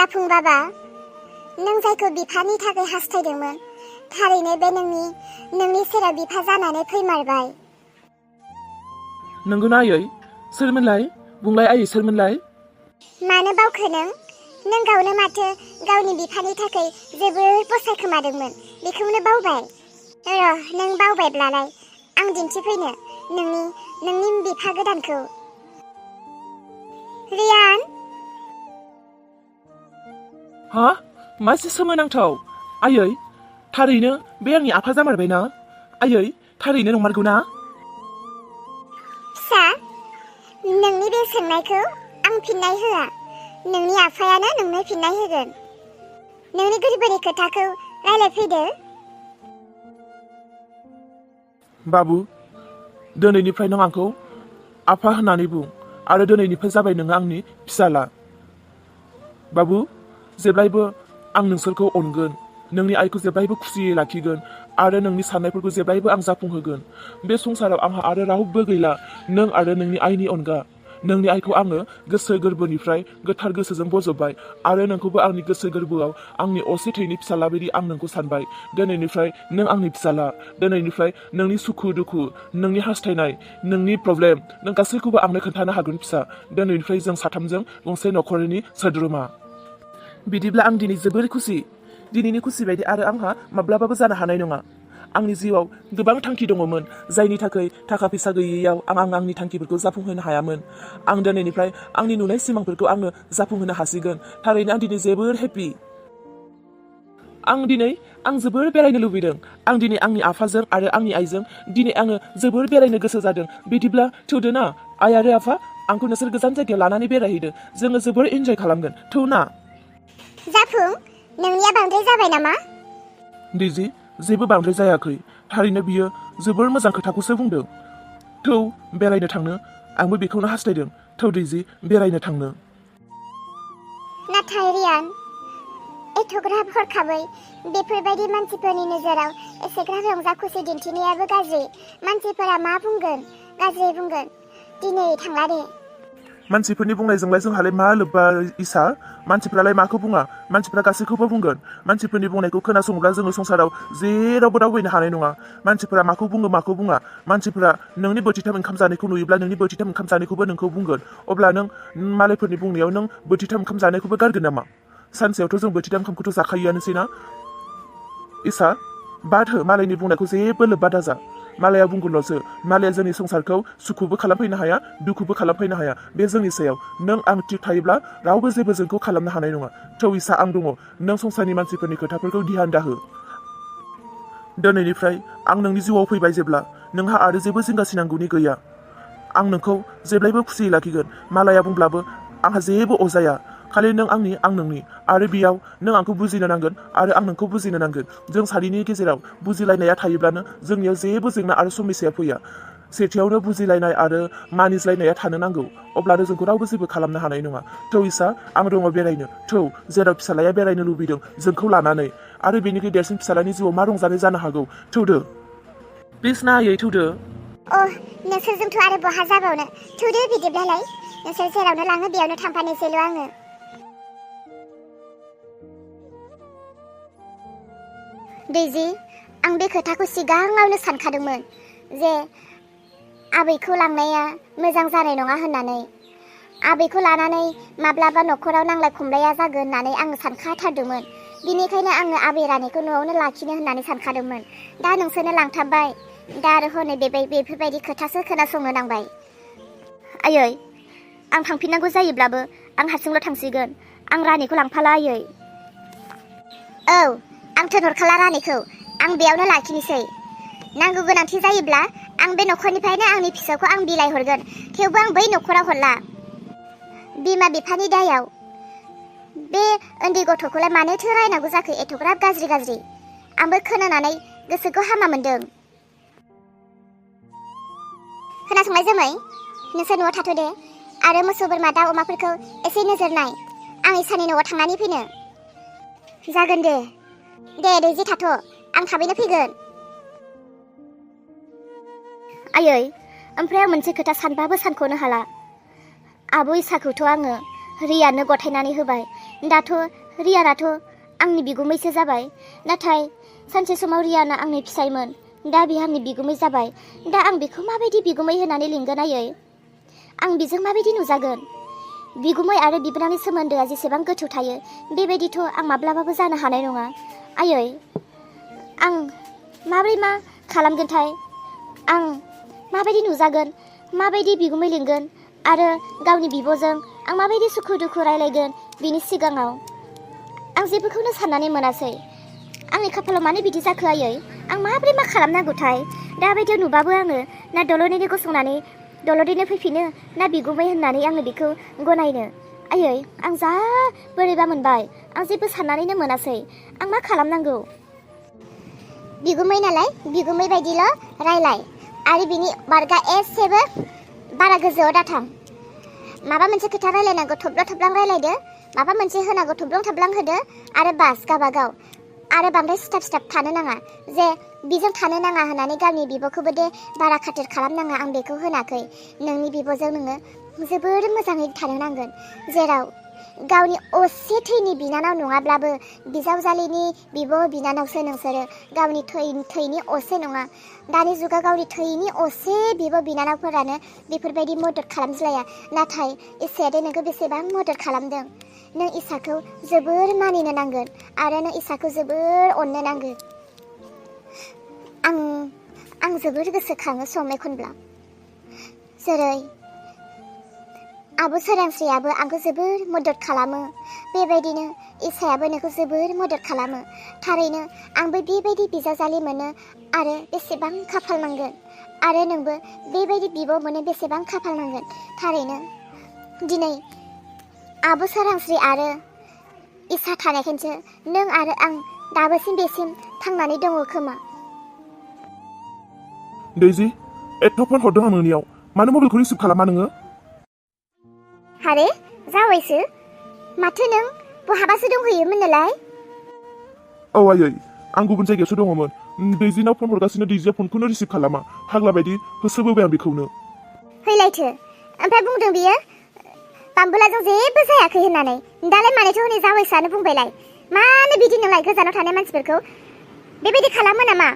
जाफुं बाबा, नों जायखौ बिफानि थाखाय हास्थायदोंमोन, थारैनो बे नोंनि सेराव बिफा जानानै फैमारबाय। नंगौना आयै? सोरमोनलाय? बुंलाय आयै सोरमोनलाय? मानो बावखो नों? नों गावनो माथो गावनि बिफानि थाखाय जोबोर फसायखोमादोंमोन, बेखौनो बावबाय? नों बावबायब्लालाय आं दिन्थिफैनो नोंनि बिफा गोदानखौ। रियान? हा? मासे सोमोनांथाव! आयै, थारैनो बे आंनि आफा जामारबायना? आयै, थारैनो नंमारगौ ना? फिसा, नोंनि बे सोंनायखौ आं फिननाय होआ। नोंनि आफायानो नोंनो फिननाय होगोन। नोंनि गोरबोनि खोथाखौ रायलायफैदो। बाबु, दिनैनिफ्राय नों आंखौ आफा होननानै बुं आरो दिनैनिफ्राय जाबाय नोङो आंनि फिसाला। बाबु, जेब्लायबो आं नोंसोरखौ अनगोन, नोंनि आइखौ जेब्लायबो खुसियै लाखिगोन आरो नोंनि साननायफोरखौ जेब्लायबो आं जाफुंहोगोन। बे संसाराव आंहा आरो रावबो गैला, नों आरो नोंनि आइनि अनगा। नोंनि आइखौ आङो गोसो गोरबोनिफ्राय गोथार गोसोजों बजबबाय आरो नोंखौबो आंनि गोसो गोरबोआव आंनि असे थैनि फिसाला बायदि आं नोंखौ सानबाय। दिनैनिफ्राय नों आंनि फिसाला। दिनैनिफ्राय नोंनि सुखु दुखु, नोंनि हास्थायनाय, नोंनि प्रब्लेम, नों गासैखौबो आंनो खोन्थानो हागोन फिसा। दिनैनिफ्राय जों साथामजों गंसे नखरनि सोद्रोमा। बिदिब्ला आं दिनै जोबोर खुसि। दिनैनि खुसि बायदि आरो आंहा माब्लाबाबो जानो हानाय नङा। आंनि जिउआव गोबां थांखि दङमोन, जायनि थाखाय थाखा फैसा गैयैयाव आं आंनि थांखिफोरखौ जाफुंहोनो हायामोन। आं दिनैनिफ्राय आंनि नुनाय सिमांफोरखौ आङो जाफुंहोनो हासिगोन। थारैनो आं दिनै जोबोर हेपि। आं जोबोर बेरायनो लुबैदों। आं दिनै आंनि आफाजों आरो आंनि आइजों दिनै आङो जोबोर बेरायनो गोसो जादों। बिदिब्ला थौदो ना आइ आरो आफा, आंखौ नोंसोर गोजान जायगायाव लानानै बेरायहैदो। जोङो जोबोर इन्जय खालामगोन। थौ ना? जाफुं, नोंनिया बांद्राय जाबाय नामा? दैजि, जेबो बांद्राय जायाखै। थारैनो बियो जोबोर मोजां खोथाखौसो बुंदों। थौ बेरायनो थांनो, आंबो बेखौनो हास्थायदों। थौ दैजि, बेरायनो थांनो। नाथाय रियान, एथ'ग्राब हरखाबै बेफोरबायदि मानसिफोरनि नोजोराव एसेग्राब रंजा खुसि दिन्थिनायाबो गाज्रि। मानसिफोरा मा बुंगोन? गाज्रि बुंगोन। दिनै थांला दे। मानसिफोरनि बुंनायजोंलाय जोंहालाय मा लोब्बा इसा? मानसिफ्रालाय माखौ बुङा? मानसिफ्रा गासैखौबो बुंगोन। मानसिफोरनि बुंनायखौ खोनासङोब्ला जोङो संसाराव जेरावबो दावबायनो हानाय नङा। मानसिफोरा माखौ बुङो माखौ बुङा? मानसिफोरा नोंनि बोथिथाम ओंखाम जानायखौ नुयोब्ला नोंनि बोथिथाम ओंखाम जानायखौबो नोंखौ बुंगोन। अब्ला नों मालायफोरनि बुंनायाव नों बोथिथाम ओंखाम जानायखौबो गारगोन नामा? सानसेयावथ' जों बोथिथाम ओंखामखौथ' जाखायोआनोसै ना? इसा, बाद हो मालायनि बुंनायखौ जेबो लोब्बा दाजा। मालाया बुंगोनल'सो। मालाया जोंनि संसारखौ सुखुबो खालामफैनो हाया, दुखुबो खालामफैनो हाया। बे जोंनि सायाव। नों आं थिग थायोब्ला रावबो जेबो जोंखौ खालामनो हानाय नङा। थौ इसा, आं दङ। नों संसारनि मानसिफोरनि खोथाफोरखौ ध्यान दाहो। दिनैनिफ्राय आं नोंनि जिउआव फैबाय जेब्ला, नोंहा आरो जेबो जिंगासिनांगौनि गैया। आं नोंखौ जेब्लायबो खुसियै लाखिगोन। मालाया बुंब्लाबो आंहा जेबो अरजाया। खालि नों आंनि, आं नोंनि। आरो बेयाव नों आंखौ बुजिनो नांगोन आरो आं नोंखौ बुजिनो नांगोन। जों सानैनि गेजेराव बुजिलायनाया थायोब्लानो जोंनियाव जेबो जेंना आरो समस्या फैया। सेथियावनो बुजिलायनाय आरो मानिज्लायनाया थानो नांगौ। अब्लानो जोंखौ रावबो जेबो खालामनो हानाय नङा। थौ इसा, आं दङ बेरायनो। थौ, जेराव फिसालाया बेरायनो लुबैदों जोंखौ लानानै। आरो बेनिख्रुइ देरसिन फिसालानि जिउआव मा रंजानाय जानो हागौ? थौदो प्लिज ना आयै, थौदो। नोंसोरजोंथ' आरो बहा जाबावनो। थौदो बिदिब्लालाय। नोंसोर जेरावनो लाङो बेयावनो थांफानोसैल' आङो। दैजि, आं बे खोथाखौ सिगाङावनो सानखादोंमोन जे आबैखौ लांनाया मोजां जानाय नङा होननानै। आबैखौ लानानै माब्लाबा न'खराव नांलाय खमलाया जागोन होननानै आङो सानखाथारदोंमोन। बिनिखायनो आङो आबै रानिखौ न'आवनो लाखिनो होननानै सानखादोंमोन। दा नोंसोरनो लांथाबबाय। दा आरो हनै बेफोरबायदि खोथासो खोनासंनो नांबाय। आयै, आं थांफिननांगौ जायोब्लाबो आं हारसिंल' थांसिगोन। आं रानिखौ लांफाला आयै। औ, आं थिनहरखाला रानिखौ। आं बेयावनो लाखिनोसै। नांगौ गोनांथि जायोब्ला आं बे न'खरनिफ्रायनो आंनि फिसाखौ आं बिलाइ हरगोन। थेवबो आं बै न'खराव हरला। बिमा बिफानि दायाव बे उन्दै गथ'खौलाय मानोथो रायनांगौ जाखो एथ'ग्राब गाज्रि? आंबो खोनानानै गोसोखौ हामा मोनदों। खोनासंलाय जोमै, नोंसोर न'आव थाथ' दे आरो मोसौ बोरमा दाउ अमाफोरखौ एसे नोजोर नाय। आं इसानि न'आव थांनानै फैनो। जागोन दे। दे दैजि थाथ', आं थाबैनो फैगोन। आयै, ओमफ्राय आं मोनसे खोथा सानबाबो सानख'नो हाला। आब' इसाखौथ' आङो रियानो गथायनानै होबाय। दाथ' रियानाथ' आंनि बिगुमैसो जाबाय। नाथाय सानसे समाव रियाना आंनि फिसायमोन, दा बिहा आंनि बिगुमै जाबाय। दा आं बेखौ माबायदि बिगुमै होनानै लिंगोन आयै? आं बेजों माबायदि नुजागोन? बिगुमै आरो बिबोनांनि सोमोन्दोआ जेसेबां गोथौ थायो बेबायदिथ' आं माब्लाबाबो जानो हानाय नङा। आयै, आं माबोरै मा खालामगोनथाय? आं माबायदि नुजागोन? माबायदि बिगुमै लिंगोन? आरो गावनि बिब'जों आं माबायदि सुखु दुखु रायलायगोन बिनि सिगाङाव आं जेबोखौनो साननानै मोनासै। आंनि खाफालाव मानो बिदि जाखो आयै? आं माबोरै मा खालामनांगौथाय? दाबायदियाव नुबाबो आङो ना दलदैनो गसंनानै दलदैनो फैफिनो, ना बिगुमै होननानै आङो बेखौ गनायनो? आयै, आं जा बोरैबा मोनबाय। आं जेबो साननानैनो मोनासै। आं मा खालामनांगौ? बिगुमै नालाय बिगुमै बायदिल' रायलाय आरो बिनि बारगा एसेबो बारा गोजौआव दाथां। माबा मोनसे खोथा रायलायनांगौ थब्ल' थब्लां रायलायदो, माबा मोनसे होनांगौ थब्लं थाब्लां होदो आरो बास गाबागाव। आरो बांद्राय सिथाब सिथाब थानो नाङा, जे बिजों थानो नाङा होननानै गावनि बिब'खौबो दे बारा खाथिर खालामनाङा, आं बेखौ होनाखै। नोंनि बिब'जों नोङो जोबोर मोजाङै थानो नांगोन, जेराव गावनि असे थैनि बिनानाव नङाब्लाबो बिजावजालिनि बिब' बिनानावसो नोंसोरो, गावनि थैनि असे नङा। दानि जुगाव गावनि थैनि असे बिब' बिनानावफोरानो बेफोरबायदि मदद खालामज्लाया। नाथाय इसोरा नोंखौ बेसेबां मदद खालामदों। नों इसोरखौ जोबोर मानिनो नांगोन आरो नों इसोरखौ जोबोर अननो नांगोन। आं जोबोर गोसोखाङो सम एखनब्ला, जेरै आब' सोरांस्रियाबो आंखौ जोबोर मदद खालामो, बेबायदिनो इसायाबो नोंखौ जोबोर मदद खालामो। थारैनो आंबो बेबायदि बिजावजालि मोनो आरो बेसेबां खाफाल नांगोन, आरो नोंबो बेबायदि बिब' मोनो बेसेबां खाफाल नांगोन। थारैनो दिनै आब' सोरांस्रि आरो इसा थानायखायसो नों आरो आं दाबोसिम बेसिम थांनानै दङ खोमा। दैजि, एथ' फन हरदों आं नोंनियाव, मानो मबाइलखौ रिसिभ खालामा नोङो? आरे जावैसो, माथो नों बहाबासो दंहैयोमोन नालाय? औ आयै, आं गुबुन जायगायावसो दङमोन। दैजिनाव फन हरगासिनो दैजिया फनखौनो रिसिभ खालामा। फाग्ला बायदि होसोबोबाय आं बेखौनो। हैलायथो, ओमफ्राय बुंदों बियो बाम्बुलाजों जेबो जायाखै होननानै। दालाय मानोथो हनै जावैसोआनो बुंबायलाय? मानो बिदि नोंलाय गोजानाव थानाय मानसिफोरखौ बेबायदि खालामो नामा?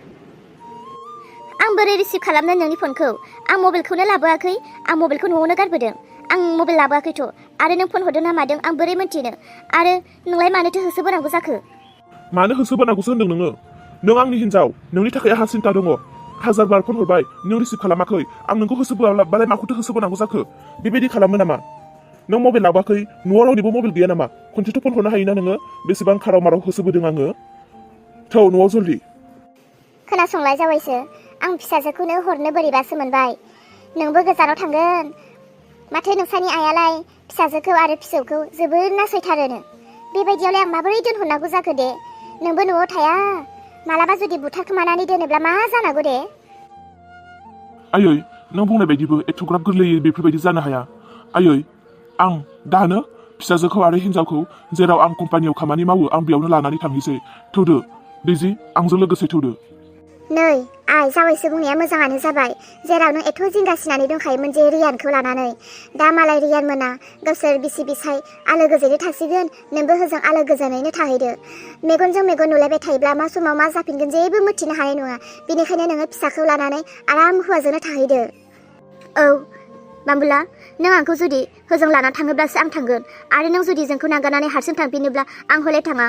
आं बोरै रिसिभ खालामनो नोंनि फनखौ? आं मबाइलखौनो लाबोआखै। आं मबाइलखौ न'आवनो गारबोदों। आं मबाइल लाबोआखैथ'। आरो नों फन हरदों ना मादों आं बोरै मोन्थिनो? आरो नोंलाय मानोथो होसोबोनांगौ जाखो? मानो होसोबोनांगौसो होनदों नोङो? नों आंनि हिन्जाव, नोंनि थाखाय आंहा सिन्था दङ। हाजार बार फन हरबाय, नों रिसिभ खालामाखै। आं नोंखौ होसोबोआब्लालाय माखौथो होसोबोनांगौ जाखो? बेबायदि खालामो नामा? नों मबाइल लाबोआखै, न'आव रावनिबो मबाइल गैया नामा? खनसेथ' फन हरनो हायोना नोङो? बेसेबां खाराव माराव होसोबोदों आङो। थौ न'आव जल्दि। खोनासंलाय जावैसो, आं फिसाजोखौनो हरनो बोरैबासो मोनबाय। नोंबो गोजानाव थांगोन। माथो नोंसानि आइयालाय फिसाजोखौ आरो फिसौखौ जोबोर नासयथारोनो। बेबायदियावलाय आं माबोरै दोनहरनांगौ जाखो दे? नोंबो न'आव थाया। मालाबा जुदि बुथारखोमानानै दोनोब्ला मा जानांगौ दे? आयै, नों बुंनाय बायदिबो एथ'ग्राब गोरलैयै बेफोरबायदि जानो हाया। आयै, आं दानो फिसाजोखौ आरो हिन्जावखौ जेराव आं कम्पानियाव खामानि मावो आं बेयावनो लानानै थांनोसै। थौदो दैजि, आंजों लोगोसे थौदो। नै आइ, जावैसो बुंनाया मोजाङानो जाबाय। जेराव नों एथ' जिंगासिनानै दंखायोमोन जे रियानखौ लानानै, दा मालाय रियान मोना गावसोर बिसि बिसाय आलो गोजोनै थासिगोन। नोंबो होजों आलो गोजोनैनो थाहैदो। मेगनजों मेगन नुलायबाय थायोब्ला मा समाव मा जाफिनगोन जेबो मिथिनो हानाय नङा। बेनिखायनो नोङो फिसाखौ लानानै आराम हौवाजोंनो थाहैदो। औ बाम्बुला, नों आंखौ जुदि होजों लानानै थाङोब्लासो आं थांगोन। आरो नों जुदि जोंखौ नागारनानै हारसिं थांफिनोब्ला आं हले थाङा।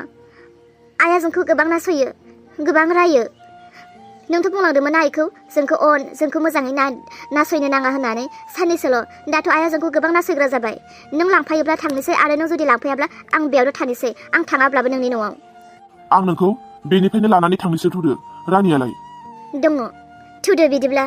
आइया जोंखौ गोबां नासयो, गोबां रायो। नोंथ' बुंलांदोंमोन आइखौ जोंखौ अन, जोंखौ मोजाङै नासयनो नाङा होननानै। साननैसोल', दाथ' आइया जोंखौ गोबां नासयग्रा जाबाय। नों लांफायोब्ला थांनोसै आरो नों जुदि लांफायाब्ला आं बेयावनो थानोसै। आं थाङाब्लाबो नोंनि न'आव। आं नोंखौ बेनिफ्रायनो लानानै थांनोसै। थौदो। रानियालाय? दङ, थौदो बिदिब्ला।